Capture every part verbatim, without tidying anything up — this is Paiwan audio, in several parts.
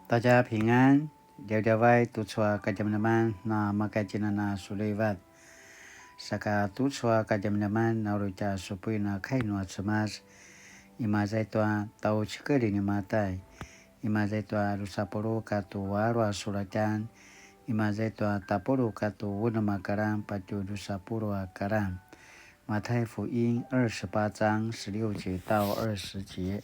大家平安, djavadjavay tucu a kadjamadjaman na makaitjinan a sulivat. Saka tucu a kadjamadjaman na uri tja supuin a kai nua Cemas, imaza i tua tjaucikel ni Matai, imaza i tua drusa puluq katua alu a sulatjan, imaza i tua tapuluq katua unem a karan patje drusa puluq a karan. 馬太福音二十八章十六節到二十節。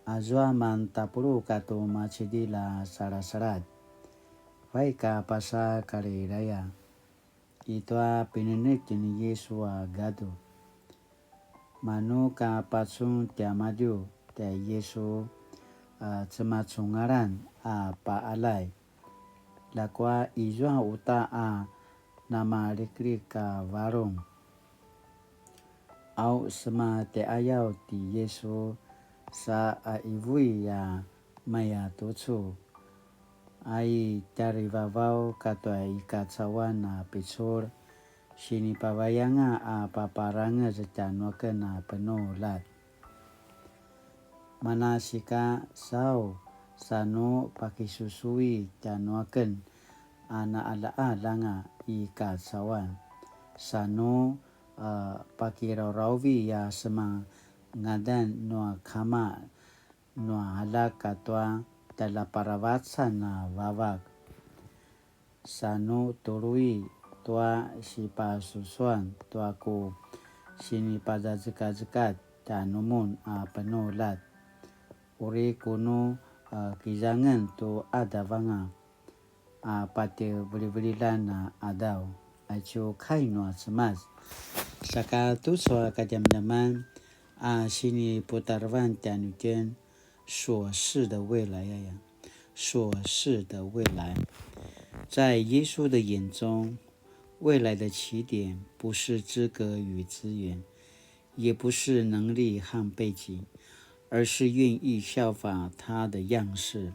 Azua man tapuluq katua macidilj a salasaladj, vaik a pasa Kalilaya, i tua pinenetj ni Yisu a gadu. Manu ka pacun tiamadju tjai Yisu a cemacungalan a paqaljay, ljakua izua uta a namaliklik a varung. Au sema tjaiqayaw ti Yisu sa qivu a maya tucu, a i tjarivavaw katua i kacauan a picul, sinipavayanga a paparangez tjanuaken a penuljat. Manasika sau, sa nu pakisusui tjanuaken a naqaljaqalj anga i kacauan, sa nu, a, pakiraurauvi a semangadan nua kama nua aljak katua tjaljaparavacan a vavak, sa nu tului tua sipasusuan tua ku sinipazazekazekatj tjanumun a penuljat. Uri ku nu, a, kizangen tu qadaw anga a patje velivelilan a qadaw. Aicu kai nua Cemas. Saka tucu a kadjamadjaman a siniputarevan tjanuitjen, 所是的未来 aya. 所是的未来。在耶稣的眼中，未来的起点不是资格与资源，也不是能力和背景，而是愿意效法他的样式。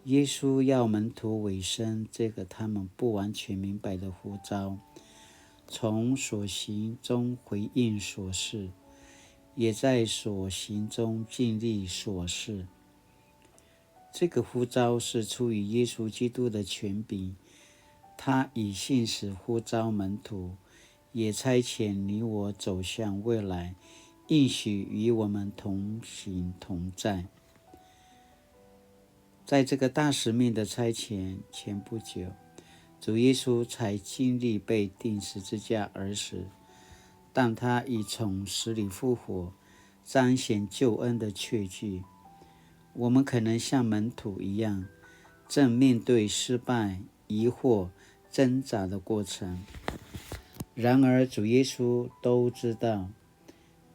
耶稣要门徒委身这个他们不完全明白的呼召，从所行中回应所是，也在所行中尽力所是。这个呼召是出于耶稣基督的权柄，他以信实呼召门徒，也差遣你我走向未来，应许与我们同行同在。在这个大使命的差遣前不久，主耶稣才经历被钉十字架而死，但他已从死里复活，彰显救恩的确据。我们可能像门徒一样，正面对失败、疑惑、挣扎的过程。然而，主耶稣都知道，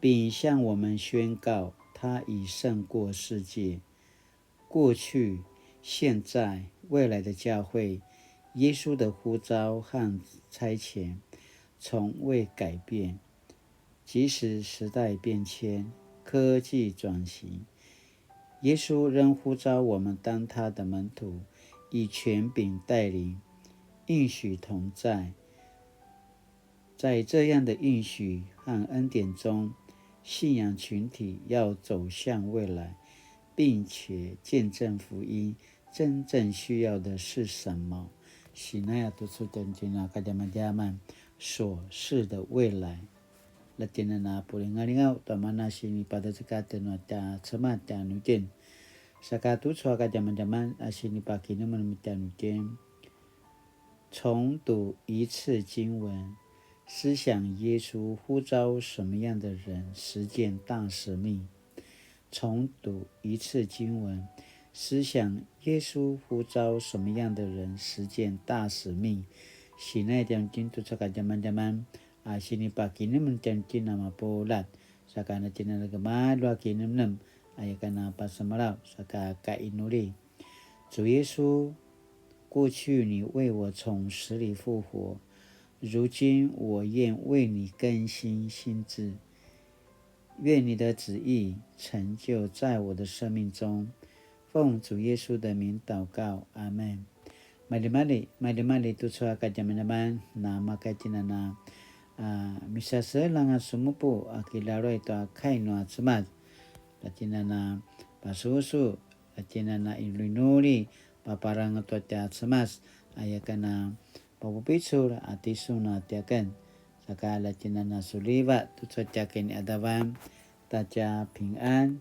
并向我们宣告，他已胜过世界。过去、现在、未来的教会，耶稣的呼召和差遣从未改变。即使时代变迁，科技转型，耶稣仍呼召我们当他的门徒，以权柄带领，应许同在。在这样的应许和恩典中，信仰群体要走向未来，并且见证福音真正需要的是什么。Sinaya tucu tjanuitjen a kadjamadjaman, 所是的未来。Latjinana pulingalingaw, tua mana sinipadecekaten nua tja Cemas tjanuitjen. Saka tucu a kadjamadjaman a sinipakinemenem tjanuitjen. 重读一次经文，思想耶稣呼召什么样的人实践大使命。重读一次经文，思想耶稣呼召什么样的人实践大使命。Sinaya tjanuitjen tucu a kadjamadjaman, a sinipakinemenem tjanuitjen a mapuljat, saka na tjinana gemalju a kinemenem, aya ken a pasemalaw, saka kainuli. 主耶稣，过去你为我从死里复活，如今我愿为你更新心志。愿你的旨意成就在我的生命中。奉主耶稣的名祷告，阿们。Maljimalji, maljimalji tucu a kadjamadjaman, na makaitjinana, a, misaseljang a sumupu a kilaluay tua kai nua Cemas. Latjinana pasusu la tjen a na inulinuli, paparang tua tja Cemas, aya ken a papupicul a tisun a tiaken. Saka la tjen a na suliva tucu a tja kiniadavan, ta tja pingan,